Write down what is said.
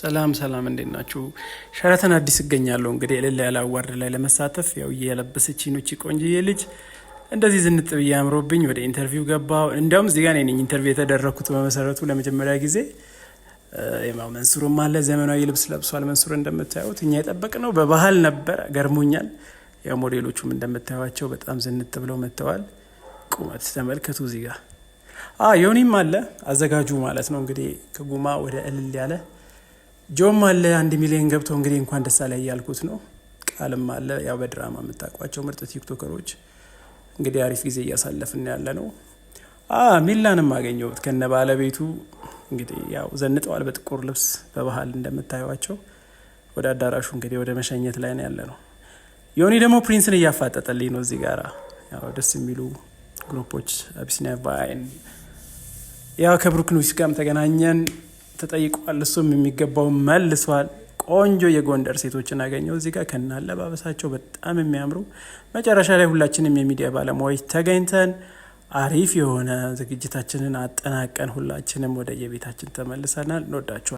ሰላም ሰላም፣ እንዴት ናችሁ? ሸራተን አዲስ እገኛለሁ። እንግዲህ እልል ያለ award ላይ ለመሳተፍ ያው እየለበሰች ነው ቆንጅዬ ልጅ። እንደዚህ ዝንጥ ብዬ አምሮብኝ ወደ interview ገባሁ። እንዲያውም እዚህ ጋር እኔ ነኝ interview የተደረግኩት በመሰረቱ ለመጀመሪያ ጊዜ። ያው መንሱርም አለ፣ ዘመናዊ ልብስ ለብሷል። መንሱር እንደምታዩት እኛ የጠበቅነው በባህል ነበር፣ ገርሞኛል። ያው ሞዴሎቹም እንደምታዩቸው በጣም ዝንጥ ብለው መጥተዋል። ቁመት ተመልከቱ እዚህ ጋር ዮኒም አለ አዘጋጁ ማለት ነው። እንግዲህ ከጉማ ወደ እልል ያለ ጆም አለ፣ 1 ሚሊዮን ገብቶ እንግዲህ እንኳን ደስ አለህ እያልኩት ነው። ቃልም አለ፣ ያው በድራማ የምታውቋቸው ምርጥ ቲክቶከሮች። እንግዲህ አሪፍ ጊዜ እያሳለፍን ያለ ነው። ሚላንም አገኘሁት ከነ ባለቤቱ። እንግዲህ ያው ዘንጠዋል በጥቁር ልብስ በባህል እንደምታዩቸው። ወደ አዳራሹ እንግዲህ ወደ መሸኘት ላይ ነው ያለ ነው። ዮኒ ደግሞ ፕሪንስን እያፋጠጠልኝ ነው እዚህ ጋራ። ያው ደስ የሚሉ group ኦች አቢሲኒያ ቫይን፣ ያው ከብሩክ ንጉስ ጋርም ተገናኘን። ተጠይቋል። እሱም የሚገባውን መልሷል። ቆንጆ የጎንደር ሴቶችን አገኘው እዚህ ጋር ከነ አለባበሳቸው በጣም የሚያምሩ። መጨረሻ ላይ ሁላችንም የሚዲያ ባለሙያዎች ተገኝተን አሪፍ የሆነ ዝግጅታችንን አጠናቀን ሁላችንም ወደ የቤታችን ተመልሰናል። እንወዳችኋል።